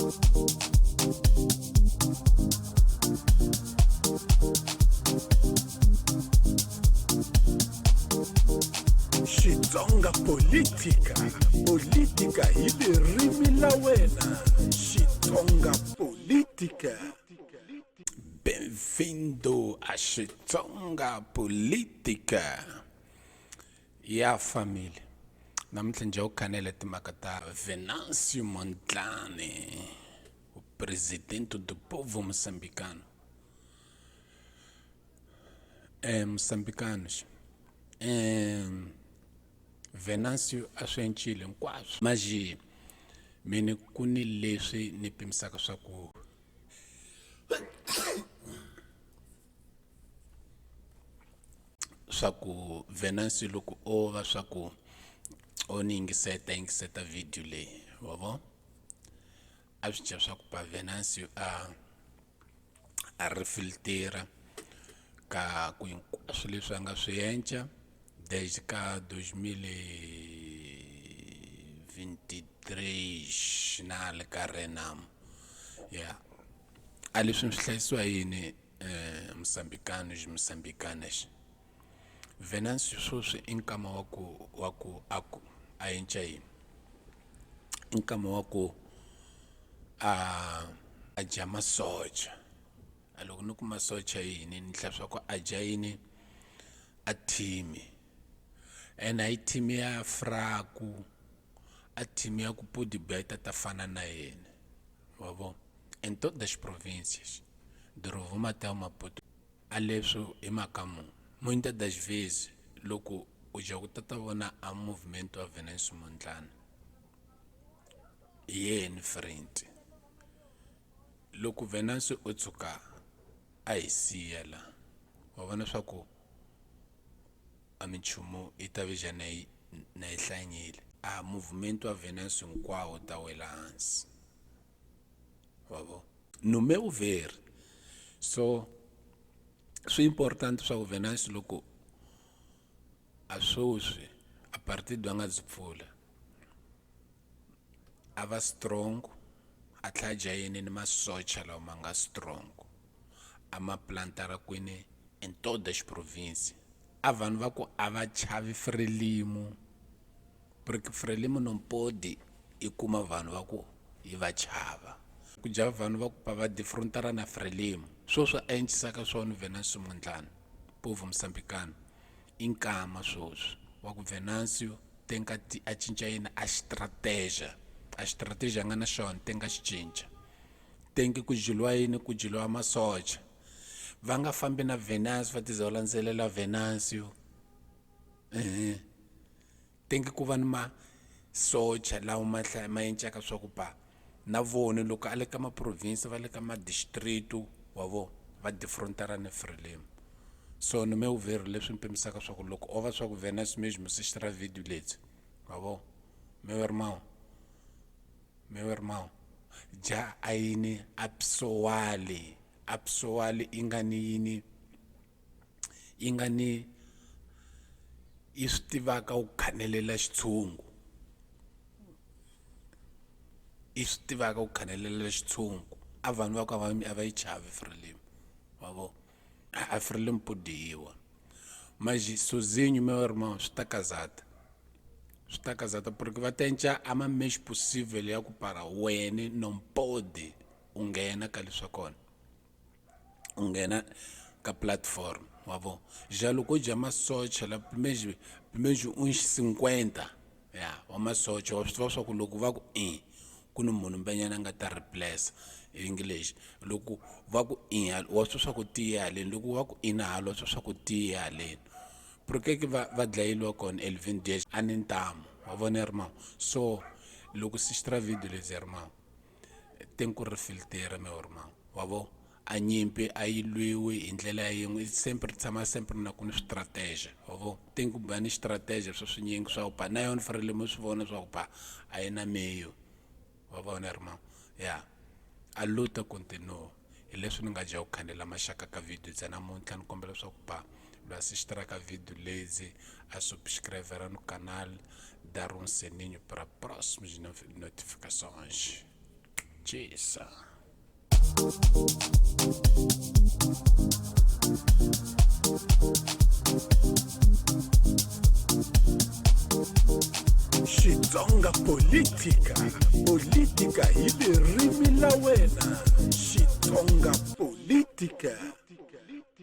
Xitsonga Politica, Politica hi ririmi la wena. Xitsonga Politica. Bem-vindo a Xitsonga Politica ya family. Namuntlha njhe u khanele timhaka ta Venancio Mondlane, o presidente do povo moçambicano. Moçambicanos Venancio a swi encile hinkwaswo manjhe mina ku ni leswi ni pimisaka swa ku swa ku Venancio loko o va swa ku o ni yingiseta yingiseta video leyi wa vo a swi dya swa ku pa Venancio a a ri filitira ka ku hinkwaswo leswi a nga swi endla desde ka 2023 na le ka Renamo ya a leswi ni swi hlayisiwa yini Moçambicano Moçambicanas Venancio sweswi i nkama wa ku wa ku a ku a endla yini i nkama wa ku a a dya masocha a loko ni ku masocha yini ni hlaya swa ku a dya yini a team ene a yi team ya fraku a team ya ku yi ta ta fana na yena wa vo em todas as províncias de Rovuma até o Maputo a leswo hi mhaka muni muitas das vezes loko u dya ku ta vona a movimento wa Venancio Mondlane hi yena front loko Venancio o tshuka a hi siya la wa vona swa ku a minchumu yi ta ve na yi na yi hlanyile a movimento wa Venancio hinkwawo wu ta wela hansi wa vo no meu ver so swi important swa ku Venancio loko a sweswi a partido a nga byi pfula a va strong a tlhela a joyine ni masocha lawa ma nga strong a ma plantara kwini em todas as províncias a vanhu va ku a va chavi Frelimo porque Frelimo não pode yi kuma vanhu va ku yi va chava ku dya vanhu va ku va va defrontara na Frelimo sweswi a endlisaka swona Venancio Mondlane povo moçambicano i nkama sweswi wa ku Venancio tenga a cinca yini a xitrategia a xitrategia a nga na xona tenga xi cinca tengi ku jeliwa yini ku jeliwa masocha va nga fambi na Venancio va tiza va landzelela Venancio ehe tengi ku va ni masocha lawa ma ma encaka swa ku ba na vona loko a le ka ma province va le ka ma district wa vo va defrontara ni Frelimo so ni meu ver leswi ni pimisaka swa ku loko o va swa ku Venancio mesmo assistir video lebyi wa vo meu irmão meu irmão ja a yini a psowali a psowali yi nga ni yini yi nga ni yi swi tivaka ku khanelela xitshungu yi swi tivaka ku khanelela xitshungu a vanhu va ku a va a va yi chavi Frelimo wa vo a Frelimo po dyiwa manjhe sozinho meu irmão swi ta kazata swi ta kazata porque va ta endla a ma mexe possível ya ku para wena não pode u nghena ka leswa kona u nghena ka platform wa vo ja loko u dya masocha la pimexi pimexi un cinquenta ya wa masocha wa swi tiva swa ku loko va ku i ku ni munhu mbenyana a nga ta replace hi English loko va ku i wa swi swa ku tiye haleni loko va ku ina hala wa swi swa ku tiye haleni porque va va dlayeliwa kona Elvin Dias a ni ntamu wa vona irmão so loko sixtra video lezi irmão tem ku ri filtera meu irmão wa vo a nyimpi a yi lwiwi hi ndlela yin'we sempre tshama sempre na ku ni switrategia wa vo tem ku ba ni xitrategia swa swinyingi swa ku ba na yona farile mo swi vona swa ku ba a yi na meyo wa vona irmão ya a luta continua hi leswi ni nga dya ku khandela maxaka ka video bya namuntlha ni kombela swa ku ba loyi a assistiraka video lezi a subscribera no canal dar um sininho para próximas notificações. Jisa. Xitsonga Politika, Politika hi ririmi la wena. Xitsonga Politika.